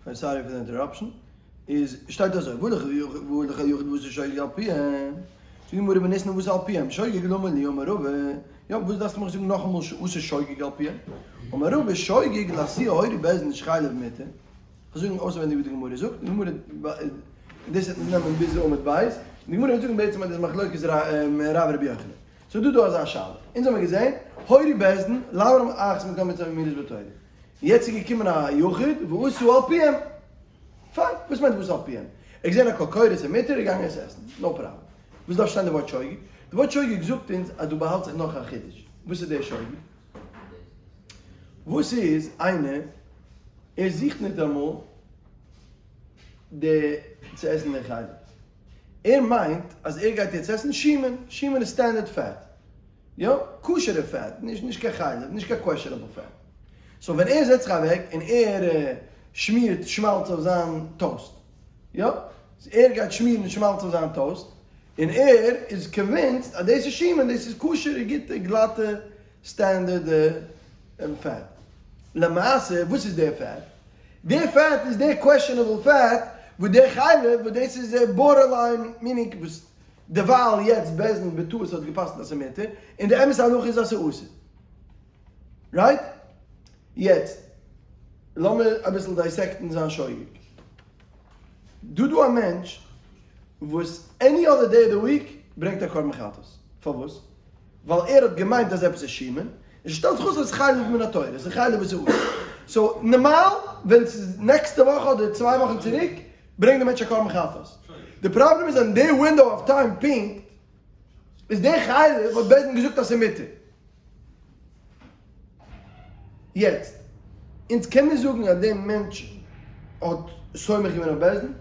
פיין sorry פאר די interruption, איז שטייט אזוי, והלך היחיד ועשה שוגג על פיהם, זאגט די גמרא וניתני ועשה על פיהם, שוגג למה לי אמר רבא, יא וואס דארפסטו מיך זאגן נאכאמאל שעשה שוגג על פיהם, אמר רבא שוגג לאתויי הורו בית דין שחלב מותר, כ'וועל זאגן אויסעווענדיג ווי די גמרא זאגט, די גמרא, דאס וועט אונז נעמען ביז עמוד ב', די גמרא וועט זאגן בעצם אז דאס איז מחלוקת רב רבי יוחנן. ס'איז דא דא אזא שאלה, אונז האמיר געזען, הורו בית דין, לעברם אחת מכל מצוות האמורות בתורה. יעצט איז געקומען א יחיד ועשה על פיהם. פיין, וואס מיינט ועשה על פיהם? ער האט געזען א קול קורא ס'איז מותר, ער איז געגאנגען עס עסן, no problem. וואס דארף שטיין די ווארט שוגג? די ווארט שוגג זאגט אונז אז דא באהאלט זיך נאך א חידוש. וואס איז דער שוגג? וואס איז איינער, ער זוכט ניטאמאל די צו עסן די חלב. ער מיינט אז ער גייט יעצט עסן שומן, שומן איז standard fat. יא, כשר'ע fat, נישט נישט קיין חלב, נישט קיין questionable fat. so ווען ער זעצט זיך אוועק און ער שמירט שמאלץ אויף זיין toast, יא, ער גייט שמירן שמאלץ אויף זיין toast, און ער איז convinced אז דאס איז שומן, דאס איז כשר'ע גוטע גלאטע standard fat. למעשה וואס איז דער fat? דער fat איז דער questionable fat וואס דער חלב וואס דאס איז borderline meaning וואס דערווייל יעצט בית דין בטעות האט געפסקנט אז ס'מותר, און די אמת'ע הלכה איז אז ס'אסור. right? יעצט לאמיר אביסל dissect ן זיין שוגג. דא דא א מענטש וואס any other day of the week ברענגט א קרבן חטאת. פארוואס? ווייל ער האט געמיינט אז עפעס איז שומן, און ס'שטעלט זיך אויס אז ס'איז חלב מן התורה, ס'איז חלב וואס איז אסור. so נארמאל ווען ס'איז נעקסטע וואך אדער צוויי וואכן צוריק ברענגט די מענטש א קרבן חטאת. די פראבלעם איז אז אין די window of time פונקט איז די חלב האט בית דין געזאגט אז ס'איז מותר. יעצט, אונז קען מיר זאגן אז די מענטש האט סומך געווען אויף בית דין?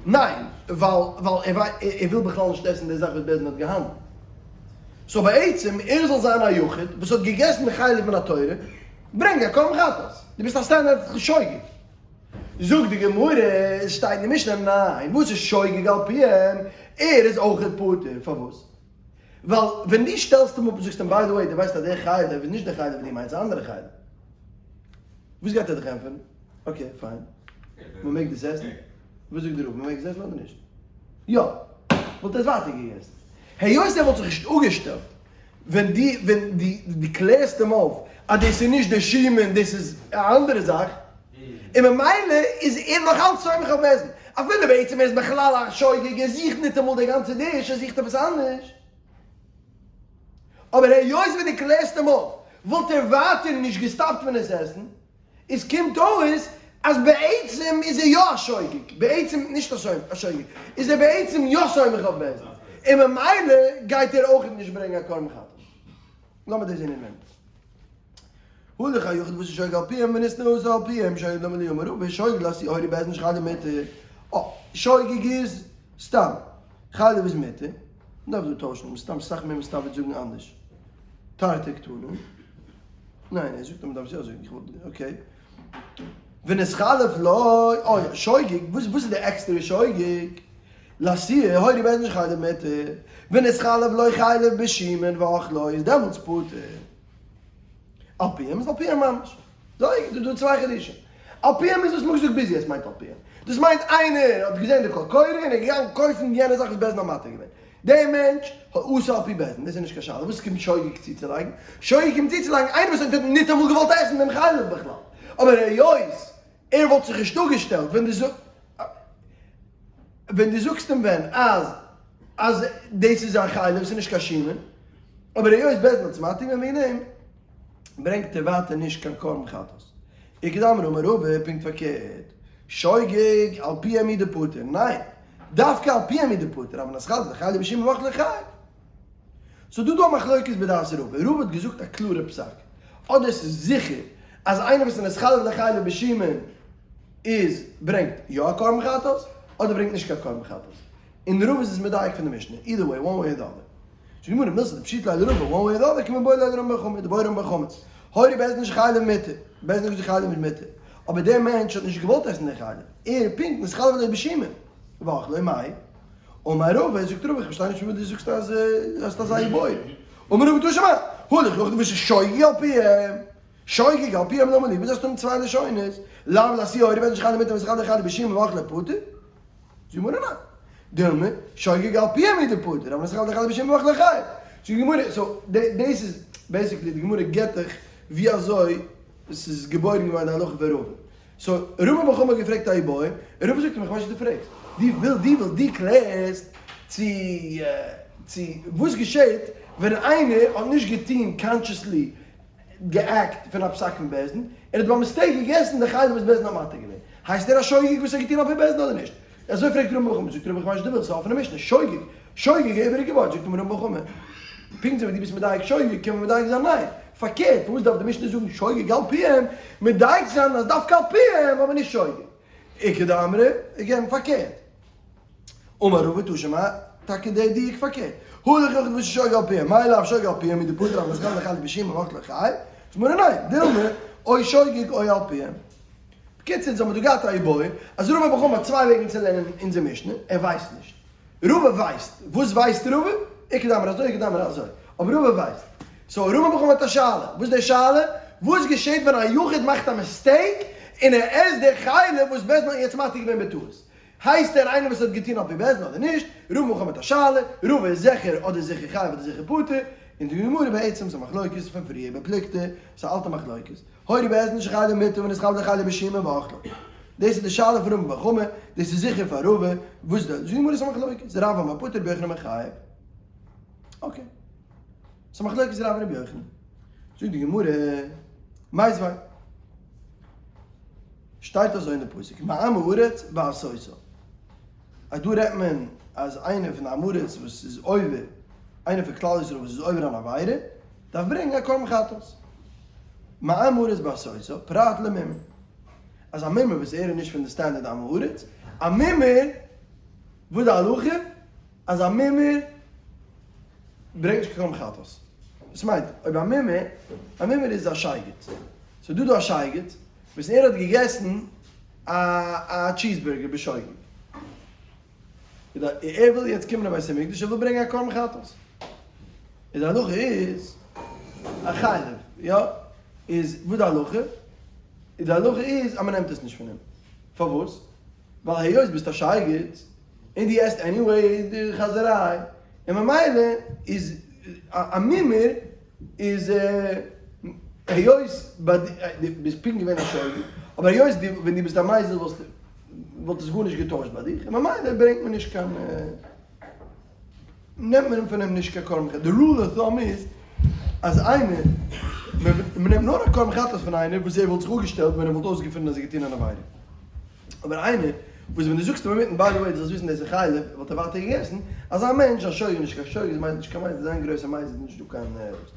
ניין, ווייל ווייל ער וויל בכלל נישט עסן די זאך וואס בית דין האט געהאנדלט. so בעצם ער זאל זיין א יחיד וואס האט געגעסן די חלב מן התורה, ברענג א קרבן חטאת, דו ביסט א standard שוגג. זאגט די גמרא, עס שטייט אין די משנה, ניין, וואס איז שוגג על פיהם, ער איז אויכעט פטור, פארוואס? ווייל ווען דו שטעלסט אים אפ און זאגסט אים by the way דו ווייסט אז דער חלב איז נישט דער חלב וואס דו מיינסט, ס'איז א אנדערע חלב. וואס גייט ער דיך ענטפערן? okay fine, מען מעג דאס עסן? וואס זאגט דער רב, מען מעג עס עסן אדער נישט? יא! וואלט ער עס ווייטער געגעסן. היות ער וואלט זיך נישט אפגעשטעלט ווען דו ווען דו דו קלערסט אים אויף אז דאס איז נישט די שומן דאס איז א אנדערע זאך, און ממילא איז ער נאך אלץ סומך אויף בית דין, אפילו בעצם ער איז בכלל א שוגג ער זוכט ניטאמאל די גאנצע dish ער זוכט עפעס אנדערש, אבער היות ווען דו קלערסט אים אויף וואלט ער ווייטער נישט געסטאפט פון עס עסן, איז קומט אויס אז בעצם איז ער יא א שוגג, בעצם נישט א שוגג, איז ער בעצם יא סומך אויף בית דין, און ממילא גייט ער אויך נישט ברענגען א קרבן חטאת. לאמיר דאס זען אין אמת'ן. הלך היחיד וואס איז שוגג על פיהם ונתנה עשה על פיהם שוגג למה לי אמר רבא שוגג לאתויי הורו בית דין שחלב מותר. אה, שוגג איז סתם, חלב איז מותר, מ'דארף דא טוישן, מסתם סאך מער מסתבר זאגן אנדערש. תרתי קתני. ניין, ער זאגט אז מ'דארף עס יא זאגן, איך וואלט, okay. ונתחלף לו, אוי, שוגג, וואס וואס איז די עקסטערע שוגג? לאתויי, הורו בית דין שחלב מותר, ונתחלף לו חלב בשומן ואכלו איז דעמאלטס פטור. על פיהם איז על פיהם ממש. זייער גוט, דא צוויי חידושים. על פיהם איז וואס מ'האט געזאגט ביז יעצט מיינט על פיהם. דאס מיינט איינער האט געזען די קול קורא און ער איז געגאנגען קויפן יענע זאך וואס בית דין האט מתיר געווען. דער מענטש האט עשה על פי בית דין, דאס איז נישט קיין שאלה, וואס קומט שוגג צוצולייגן? שוגג קומט צוצולייגן איינער וואס האט ניטאמאל געוואלט עסן דעם חלב בכלל, אבער היות ער וואלט זיך נישט אפגעשטעלט ווען דו ווען דו זאגסט אים ווען אז אז דאס איז א חלב, ס'איז נישט קיין שומן, אבער היות בית דין האט עס מתיר געווען וועגן דעם, ברענגט ער ווייטער נישט קיין קרבן חטאת. איכא דאמרי אמר רבא, פונקט פארקערט, שוגג על פיהם הוא דפטור, ניין, דווקא על פיהם הוא דפטור, אבל נתחלף לו חלב בשומן ואכלו חייב. ס'איז דא דא א מחלוקת בדעת רבא, רבא האט געזאגט א קלארע פסק, אדער ס'איז זיכער אז איינער וואס איז נתחלף לו חלב בשומן איז ברענגט יא א קרבן חטאת, אדער ברענגט נישט קיין קרבן חטאת. און רבא איז עס מדייק פון די משנה, either way, one way or the other. זאגט די גמרא, מילתא דפשיטא ליה לרבא, one way or the other, קמיבעיא ליה לרמי בר חמא, דבעי רמי בר חמא. הורו בית דין שחלב מותר, בית דין האט געזאגט חלב איז מותר, אבער דער מענטש האט נישט געוואלט עסן די חלב, ער פונקט נתחלף לו בשומן, ואכלו מאי? אמר רבא, זאגט רבא, איך פארשטיי נישט פון וואס דו זאגסט אז האסט אזא איבעיא. אמר רבא תא שמע, הלך יחיד ועשה שוגג על פיהם. שוגג על פיהם למה לי, וואס דארפסטו האבן צוויי לשונות? לאו לאתויי הורו בית דין שחלבו מותר ונתחייב לחלבו בשמן ואכלו פטור? זאגט די גמרא ניין. דילמא, שוגג על פיהם הוא דפטור, אבל נתכוון לחלבו בשמן ואכלו חייב. זאגט די גמרא, so דאס איז basically די גמרא געבט דיך ווי אזוי עס איז געבוירן געווארן די הלכה פון רבא. so רמי בר חמא האט געפרעגט א איבעיא, און רבא זאגט אים איך ווייס נישט וואס דו פרעגסט, דו ווילסט דו ווילסט דו קלערסט צו צו וואס געשעט ווען איינער האט נישט געטון consciously גע act פון א פסק פון בית דין, ער האט ביי mistake געגעסן די חלב וואס בית דין האט מתיר געווען, הייסט ער א שוגג וואס האט געטון על פי בית דין אדער נישט? אזוי פרעגט רמי בר חמא, זאגט רבא איך ווייס נישט דו ווילסט, ס'איז א אפענע משנה, שוגג, שוגג איז איבעריגע ווארט, זאגט אים רמי בר חמא, פונקט אזוי ווי דו ביסט מדייק שוגג קען מען מדייק זיין ניין, פארקערט פארוואס דארף די משנה זאגן שוגג על פיהם, מדייק זיין אז דווקא על פיהם אבער נישט שוגג, איכא דאמרי, again פארקערט. אמר רבא תא שמע, טאקע דער דיוק פארקערט. הא ליחיד וואס איז שוגג על פיהם, מאי לאו שוגג על פיהם הוא דפטור אבל נתכוון לחלבו בשמן ואכלו חייב, זאגט גמרא ניין, דילמא, או שוגג או על פיהם. בקיצור, אונז האבן דא געהאט א איבעיא, אז רבא בר חמא האט צוויי וועגן צו לערנען אונזער משנה, ער ווייסט נישט. רבא ווייסט. וואס ווייסט רבא? איכא דאמרי אזוי איכא דאמרי אזוי. אבער רבא ווייסט. so רמי בר חמא האט א שאלה. וואס איז די שאלה? וואס געשעט ווען א יחיד מאכט א mistake און ער עסט די חלב וואס בית דין האט יעצט מתיר געווען בטעות? הייסט ער איינער וואס האט געטון על פי בית דין אדער נישט? רמי בר חמא האט א שאלה, רבא איז זיכער אדער זיכער חייב אדער זיכער פטור, און די גמרא בעצם איז א מחלוקת פון פריער בפלוגתא, ס'איז א אלטע מחלוקת, הורו בית דין שחלבו מותר ונתכוון לחלבו בשמן ואכלו. דאס איז די שאלה פון רמי בר חמא, דאס איז זיכער פאר רבא, וואס איז די גמרא איז א מחלוקת, רב אמר פטור רבי יוחנן אמר חייב. okay. ס'איז א מחלוקת רב און רבי יוחנן. זאגט די גמרא, מיתיבי. שטייט אזוי אין די פסוק מעם הארץ בעשותה, אז דא רעדט מען אז איינער פון די עם הארץ וואס איז עובר, איינער פון כלל ישראל וואס איז עובר אן עבירה, דארף ברענגען א קרבן חטאת. מעם הארץ בעשותה, פרט למומר. אז א מומר וואס ער איז נישט פון די standard עם הארץ, א מומר, וואס די הלכה? אז א מומר ברענגט נישט קיין קרבן חטאת. דאס מיינט, אויב א מומר, א מומר איז א שייגעץ. ס'איז דא דא א שייגעץ וואס ער האט געגעסן א א cheeseburger בשוגג. ער וויל יעצט קומען אין בית המקדש, ער וויל ברענגען א קרבן חטאת. איז די הלכה איז א חלב, יא? איז וואס די הלכה? איז די הלכה איז אז מ'נעמט עס נישט פון אים. פארוואס? ווייל היות ביסט א שייגעץ, און דו עסט anyway די חזיריי, און ממילא איז א מומר איז היות ביי די ביסט פונקט געווען א שוגג, אבער היות די ווען דו ביסט א מזיד וואלסטו וואלט עס גארנישט געטוישט ביי דיך, און ממילא ברענגט מען נישט קיין נעמט מען פון אים נישט קיין קרבן חטאת, די rule of thumb איז אז איינער מען נעמט נאר א קרבן חטאת פון איינער וואס ער וואלט זיך אפגעשטעלט ווען ער וואלט אויסגעפונען אז ער האט געטון אן עבירה. אבער איינער וואס ווען דו זאגסט אים אינמיטן by the way דו זאלסט וויסן דאס איז חלב וואלט ער ווייטער געגעסן, אזא מענטש א שוגג נישט קיין שוגג איז מיינסט נישט קיין מזיד איז איין גרויסע מזיד איז נישט דא קיין דאס.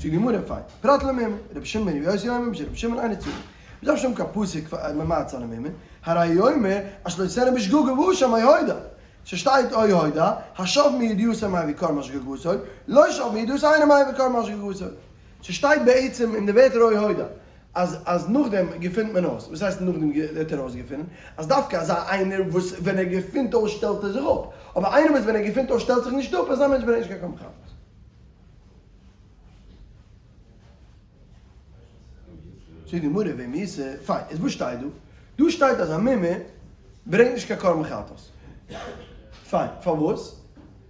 זאגט די גמרא פיין פרט למומר רבי שמעון בן יוסי אומר בשם רבי שמעון אינו צריך מ'דארף נישט האבן קיין פסוק פאר ממעט זיין א מומר הרי הוא אומר אשר לא תענה בשגגה ואשם אוי הודע ס'שטייט אוי הודע השב מידיעתו מביא קרבן שגגתו לא שב מידיעתו אינו מביא קרבן שגגתו ס'שטייט בעצם אין די ווערטער אוי הודע אז אז נאכדעם געפינט מען אויס, וואס הייסט נאכדעם האט ער אויסגעפונען? אז דווקא אזא איינער וואס ווען ער געפינט אויס שטעלט ער זיך אפ, אבער איינער וואס ווען ער געפינט אויס שטעלט זיך נישט אפ, אזא מענטש ברענגט נישט קיין קרבן חטאת. זאגט די גמרא ואם איתא, פיין, איז וואס שטייט דא? דא שטייט אז א מומר ברענגט נישט קיין קרבן חטאת. פיין, פארוואס?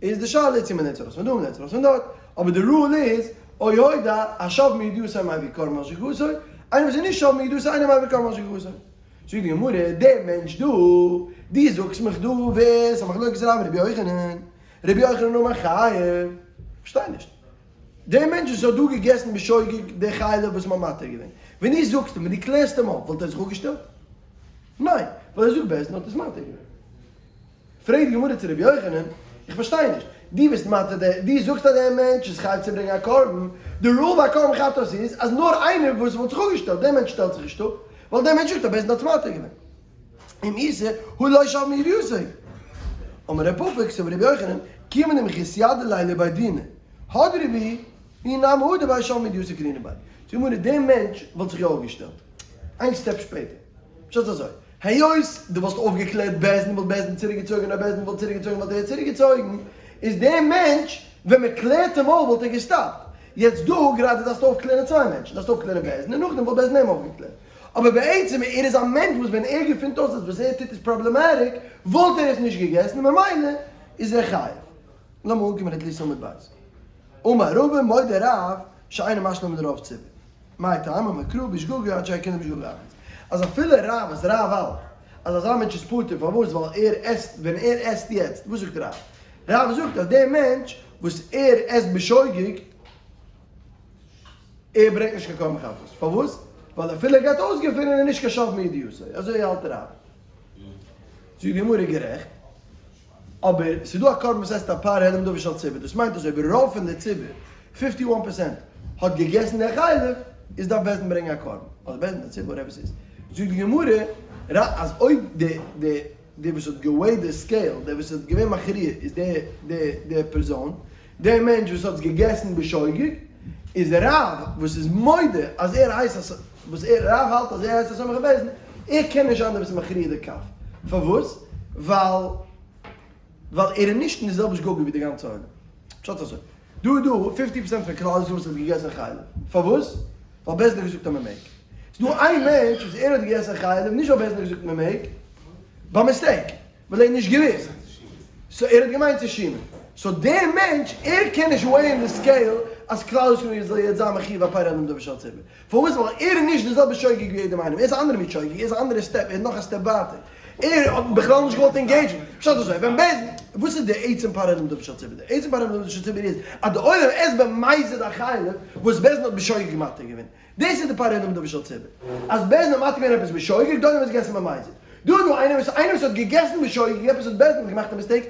איז די שאלה צו מען נעמט עס ארויס פון דא מען נעמט עס ארויס פון דארט, אבער די rule איז או הודע השב מידיעתו מביא קרבן על שגגתו, איינער וואס איז נישט שב מידיעתו אינו מביא קרבן על שגגתו. זאגט די גמרא, דער מענטש דא, דו זאגסט מיך דא ווער ס'איז א מחלוקת רב און רבי יוחנן, רבי יוחנן אמר חייב, כ'פארשטיי נישט. דער מענטש וואס האט דא געגעסן בשוגג די חלב וואס מ'האט מתיר געווען, ווען דו זאגסט אים, ווען דו קלערסט אים אויף, וואלט ער זיך אפגעשטעלט? ניין, ווייל ער זאגט בית דין האט עס מתיר געווען. פרעגט די גמרא צו רבי יוחנן, איך פארשטיי נישט, דו ביסט מתיר די, דו זאגסט אז דער מענטש איז חייב צו ברענגען א קרבן, די rule ביי קרבן חטאת איז אז נאר איינער וואס וואלט זיך אפגעשטעלט, דער מענטש שטעלט זיך נישט אפ, ווייל דער מענטש זאגט אז בית דין האט מתיר געווען. אם איתא הא לא שב מידיעתו. אמר רב פפא קסבר רבי יוחנן, כיוון דמחוסיידא ליה לבי דינא, הדרי בהו, אי נמי הדר ביה שב מידיעתו קרינא ביה. זאגט די גמרא, דער מענטש וואלט זיך יא אפגעשטעלט. איין step שפעטער. פשט איז אזוי. היות דו וואלסט אויפגעקלערט בית דין וואלט בית דין צוריקגעצויגן אויב בית דין וואלט צוריקגעצויגן וואלט ער צוריקגעצויגן, איז דער מענטש ווען מען קלערט אים אויף וואלט ער געסטאפט. יעצט דא גראדע דארפסטו אויפקלערן צוויי מענטשן, דארפסט אויפקלערן בית דין און נאכדעם וואלט בית דין אים אויפגעקלערט. אבער בעצם ער איז א מענטש וואס ווען ער געפינט אויס אז וואס ער טוט איז problematic וואלט ער עס נישט געגעסן און ממילא איז ער חייב. לאמיר אנקומען at least עמוד ב'. אמר רבא מודה רב שאינו משלים לרוב ציבור. מאי טעמא אמר קרא בשגגה עד שיכירנו בשגגה אחת. אז אפילו רב וואס רב האלט אז אזא מענטש איז פטור פארוואס ווייל ער עסט ווען ער עסט יעצט וואס זאגט רב? רב זאגט אז דער מענטש וואס ער עסט בשוגג ער ברענגט נישט קיין קרבן חטאת פארוואס? ווייל אפילו ער גייט אויסגעפינען איז נישט קיין שב מידיעתו אזוי האלט רב. זאגט די גמרא גערעכט. אבער ס'איז דא א קרבן וואס הייסט א פר העלם דבר של ציבור, דאס מיינט אז אויב רוב פון די ציבור, fifty one percent, האט געגעסן די חלב, איז דארף בית דין ברענגען א קרבן, אדער בית דין די ציבור whatever ס'איז. זאגט די גמרא ר אז אויב די די די וואס האט גע weigh ט די scale, דער וואס האט געווען מכריע איז די די די פערזאן, דער מענטש וואס האט עס געגעסן בשוגג, איז רב וואס איז מודה אז ער הייסט אז וואס ער רב האלט אז ער הייסט א סומך אויף בית דין, ער קען נישט זיין דער וואס איז מכריע די כף, פארוואס? ווייל ווייל ער איז נישט אין די זעלבע שגגה ווי די גאנצע עולם. פשט אזוי, דא איז דא fifty percent פון כלל ישראל וואס האט געגעסן חלב, פארוואס? ווייל בית דין האט געזאגט אז מען מעג. ס'איז דא איין מענטש וואס ער האט געגעסן חלב נישט ווייל בית דין האט געזאגט מען מעג, by mistake. ווייל ער האט נישט געוואוסט, so ער האט געמיינט ס'איז שמן, so דער מענטש ער קען נישט weigh ען די scale אז כלל ישראל זאל יעצט זיין מחיוב א פר העלם דבר של ציבור, פארוואס? ווייל ער איז נישט די זעלבע שוגג ווי יעדעם איינעם, ער איז א אנדערע מין שוגג, ער איז א אנדערע step, ער איז נאך א step ווייטער, ער האט בכלל נישט געוואלט engage ן, פשט אזוי, ווען בית, וואס איז די עצם פר העלם דבר של ציבור? די עצם פר העלם דבר של ציבור איז אז די עולם עסט במזיד א חלב וואס בית דין האט בשוגג מתיר געווען, דאס איז די פר העלם דבר של ציבור. אז בית דין האט מתיר געווען עפעס בשוגג, דאן האט מען עס געגעסן במזיד. דא איז דא איינער וואס איינער וואס האט געגעסן בשוגג עפעס האט בית דין געמאכט א mistake,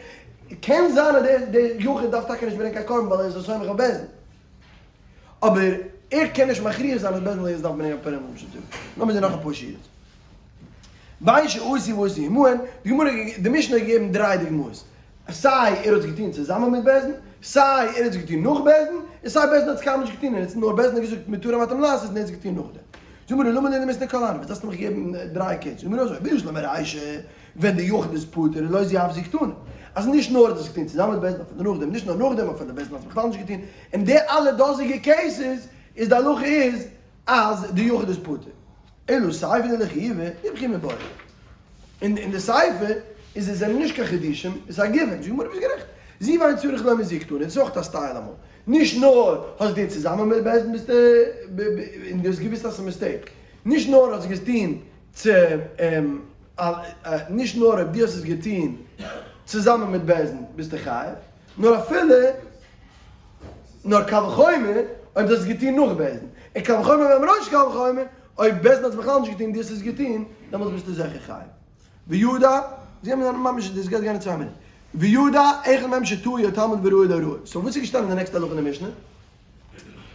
קען זיין אז דער דער יחיד דארף טאקע נישט ברענגען קיין קרבן ווייל ער איז א סומך אויף בית דין. אבער ער קען נישט מכריע זיין אז בית דין זאל יעצט דארפן ברענגען א פר העלם דבר של ציבור. לאמיר זען נאך אפאר שורות. בין שעשו ועשו עמהן, די גמרא די משנה האט געגעבן דריי דוגמאות. סיי ער האט עס געטון צוזאמען מיט בית דין, סיי ער האט עס געטון נאך בית דין, און סיי בית דין האט עס קיינמאל נישט געטון, און עס נאר בית דין האט געזאגט מותרים אתם לעשות און ער האט עס געטון נאכדעם. זאג מיר למה לי למיתני כל הני, וואס דארפסטו מיך געבן דריי cases? זאג מיר אזוי, בשלמא רישא, ווען די יחיד איז פטור לא זו אף זו קתני, אז נישט נאר האט ער עס געטון צוזאמען מיט בית דין אפילו נאכדעם, נישט נאר נאכדעם אפילו בית דין האט עס בכלל נישט געטון, אין די אלע דאזיגע cases איז די הלכה איז אז די יחיד איז פטור. אלא סיפא דלחיובא, איפכא מיבעיא. אין אין די סיפא איז עס זענען נישט קיין חידושים, עס איז א given, זאגט די גמרא ביסט גערעכט, זו ואין צריך לומר זו קתני, דאס איז אויך א style אמאל, נישט נאר האסט געטון צוזאמען מיט בית דין ביסטו און דו האסט געוויסט אז עס איז mistake, נישט נאר האסט געטון צו נישט נאר אויב דו האסט עס געטון צוזאמען מיט בית דין ביסטו חייב, נאר אפילו נאר קל וחומר אויב דו האסט עס געטון נאך בית דין, און קל וחומר ביים ראש קל וחומר אויב בית דין האט עס בכלל נישט געטון און דו האסט עס געטון, דעמאלטס ביסטו זיכער חייב. וידע, זיי האבן ממש, דאס גייט גיין אין צוויי מינוט. וידע, אחד מהם שטעה או תלמיד וראוי להוראה. so וואס איז געשטאנען אין די נעקסטע הלכה אין די משנה?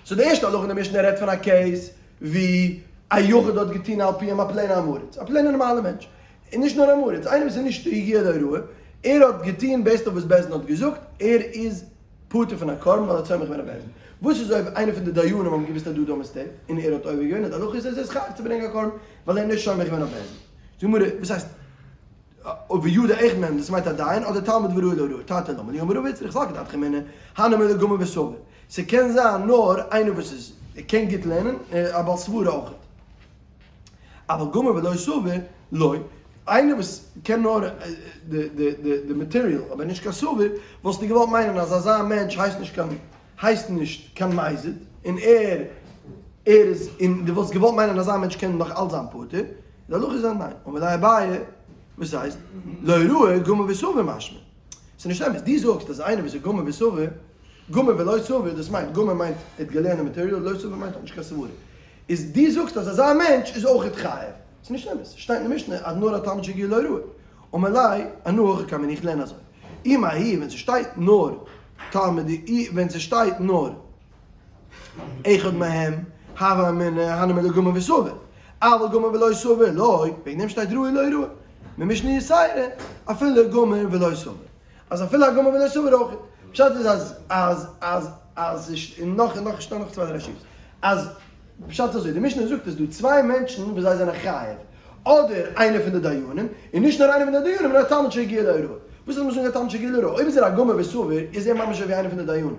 so די ערשטע הלכה אין די משנה רעדט פון א case ווי א יחיד האט געטון על פיהם א plain עם הארץ, א plain ע נארמאלע מענטש, און נישט נאר עם הארץ, איינער וואס איז נישט הגיע להוראה, ער האט געטון based אויף וואס בית דין האט געזאגט, ער איז פטור פון א קרבן ווייל ער האט סומך געווען אויף בית דין. וואס איז אויב איינער פון די דיינים האבן געוואוסט אז דא איז דא mistake, און ער האט עובר געווען, און די הלכה איז אז ער איז חייב צו ברענגען א קרבן, ווייל ער איז נישט סומך געווען אויף בית דין. זאגט די גמרא, וואס הייסט וידע אחד מהם, דאס מיינט א דיין אדער תלמיד וראוי להוראה, תרתי למה לי אמר רבא איצטריך סלקא דעתך אמינא, הני מילי גמור וסבר. ס'קען זיין נאר איינער וואס איז קען גוט לערנען, א בעל סברה אויך. אבל גמור ולא סבר, לא. איינער וואס קען נאר די material אבער נישט קיין סבר, וואלסטו געוואלט מיינען אז אזא מענטש הייסט נישט קיין הייסט נישט קיין מזיד, און ער ער איז און דו וואלסט געוואלט מיינען אזא מענטש קען נאך אלץ זיין פטור, די הלכה איז אז ניין. אמר ליה אביי, וואס הייסט? להוראה גמור וסבר משמע. ס'איז נישט אמת, דו זאגסט אז איינער וואס איז גמור וסבר, גמור ולא סבר, דאס מיינט, גמור מיינט ער האט געלערנט די material, לא סבר מיינט ער האט נישט קיין סברה. איז דו זאגסט אז אזא מענטש איז אויכעט חייב. ס'איז נישט אמת, ס'שטייט אין די משנה אז נאר א תלמיד שהגיע להוראה. אמר ליה, אנא הכי קאמינא איך לערן אזוי. אי מהאי ווען ס'שטייט נאר תלמיד אי ווען ס'שטייט נאר אחד מהם, הוה אמינא הני מילי גמור וסבר. אבל גמור ולא סבר לא, וועגן דעם שטייט ראוי להוראה. ממשנה יתירה, אפילו גמור ולא סבר. אז אפילו א גמור ולא סבר אויך. פשט איז אז אז אז אז און נאך און נאך שטייט נאך צוויי דריי שורות. אז פשט איז אזוי, די משנה זאגט אז דא צוויי מענטשן וואס זיי זענען חייב. אדער איינער פון די דיינים, און נישט נאר איינער פון די דיינים, נאר א תלמיד שהגיע להוראה. וואס איז למשל א תלמיד שהגיע להוראה? אויב איז ער א גמור וסבר, איז ער ממש אזוי ווי איינער פון די דיינים.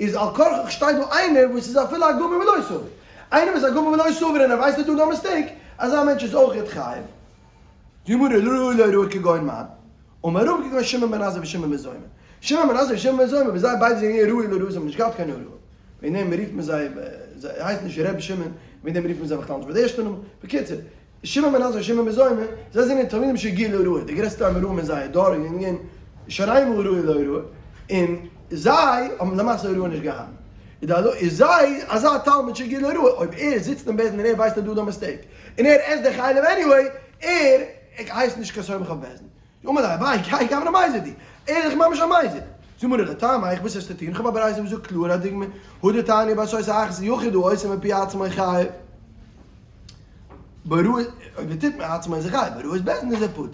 איז על כרחך שטייט דא איינער וואס איז אפילו א גמור ולא סבור. איינער וואס איז א גמור ולא סבור און ער ווייסט אז דא איז דא א mistake, אזא מענטש איז אויכעט חייב. די גמרא ראוי להוראה כגון מאן, אמר רבא כגון שמעון בן עזאי ושמעון בן זומא. שמעון בן עזאי ושמעון בן זומא, ווי זיי ביידע זענען געווען ראוי להוראה זיי האבן נישט געהאט קיין הוראה. וועגן דעם רופט מען זיי, זיי הייסן נישט ר' שמעון, וועגן דעם רופט מען זיי בכלל נישט ביי די ערשטע נאמען. בקיצור, שמעון בן עזאי און שמעון בן זומא, זיי זענען תלמידים שהגיעו להוראה, די גרעסטע אמוראים אין זייער דור זענען געווען שוין איינמאל ראוי להוראה, און זיי האבן למעשה הוראה נישט געהאט. איז די הלכה, איז זיי, אזא תלמיד שהגיע להוראה, אויב ער זיצט אין בית דין און ער ווייסט אז דא איז דא א mistake, און ער עסט די חלב anyway, ער הייסט נישט קיין סומך אויף בית דין. אמר ליה אביי, כהאי גוונא מזיד הוא, ער איז דאך ממש א מזיד. זאגט מרא לטעמיה, וואס האסטו טון? כ'האב א ברייתא וואס זאגט קלאר א דוגמא, הא דתניא בסוטה אחת יחיד העושה מפי עצמו חייב. בהוראת, אויב ער טוט מעצמו איז ער חייב, בהוראת בית דין איז ער פטור.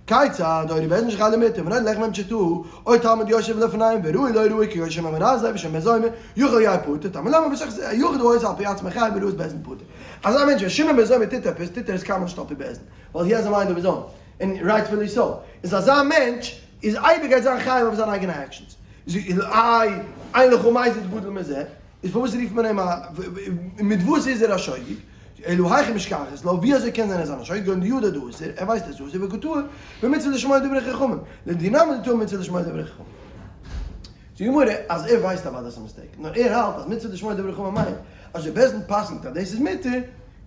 כיצד, הורו בית דין שחלבו מותר, ונודע לחד מהם שטעה, או תלמיד יושב לפניהם וראוי להוראה כגון שמעון בן עזאי ושמעון בן זומא, יכול יהא פטור, תלמוד לומר בתוך יחיד העושה על פי עצמו חייב בהוראת בית דין פטור. אזא מענטש ווען שמעון בן זומא טוט עפעס, טוט ער עס קיינמאל נישט על פי בית דין, ווייל he has a mind of his own, און rightfully so, איז אזא מענטש איז אייביג גייט זיין חייב אויף זיינע אייגענע actions. איי, אין לך מזיד גדול מזה, איז פארוואס רופט מען אים א, מיט וואס איז ער א שוגג? אלא היכי משכחת לה, ווי אזוי קען זיין ער איז א שוגג כגון דידע דאסור, ער ווייסט אז ס'אסור וקא טעי במצוה לשמוע דברי חכמים, לדידהו נמי דטעי במצוה לשמוע דברי חכמים. זאגט די גמרא אז ער ווייסט אוודאי אז ס'איז א mistake, נאר ער האלט אז מצוה לשמוע דברי חכמים מיינט אז אויב בית דין פסק'נט אז דאס איז מותר,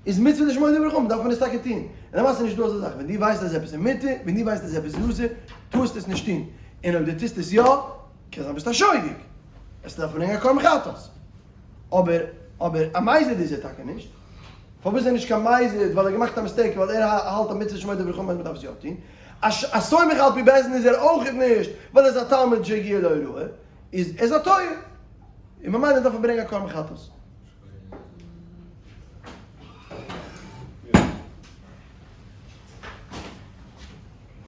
איז מצוה לשמוע דברי חכמים דארף מען עס טאקע טון. און למעשה איז נישטא אזא זאך, ווען דו ווייסט אז עפעס איז מותר, ווען דו ווייסט אז עפעס איז אסור, טארסטו עס נישט טון, און אויב דו טוסט עס יא, קען זיין ביסט א שוגג, עס דארף ברענגען א קרבן חטאת. אבער אבער א מזיד איז ער טאקע נישט. פארוואס איז ער נישט קיין מזיד? ווייל ער האט געמאכט א mistake, ווייל ער האלט א מצוה לשמוע דברי חכמים אז מען דארף עס יא טון. א סומך על פי בית דין איז ער אויכעט נישט, ווייל ער איז א תלמיד שהגיע להוראה. איז ער איז א טועה. און ממילא דארף ער ברענגען א קרבן חטאת.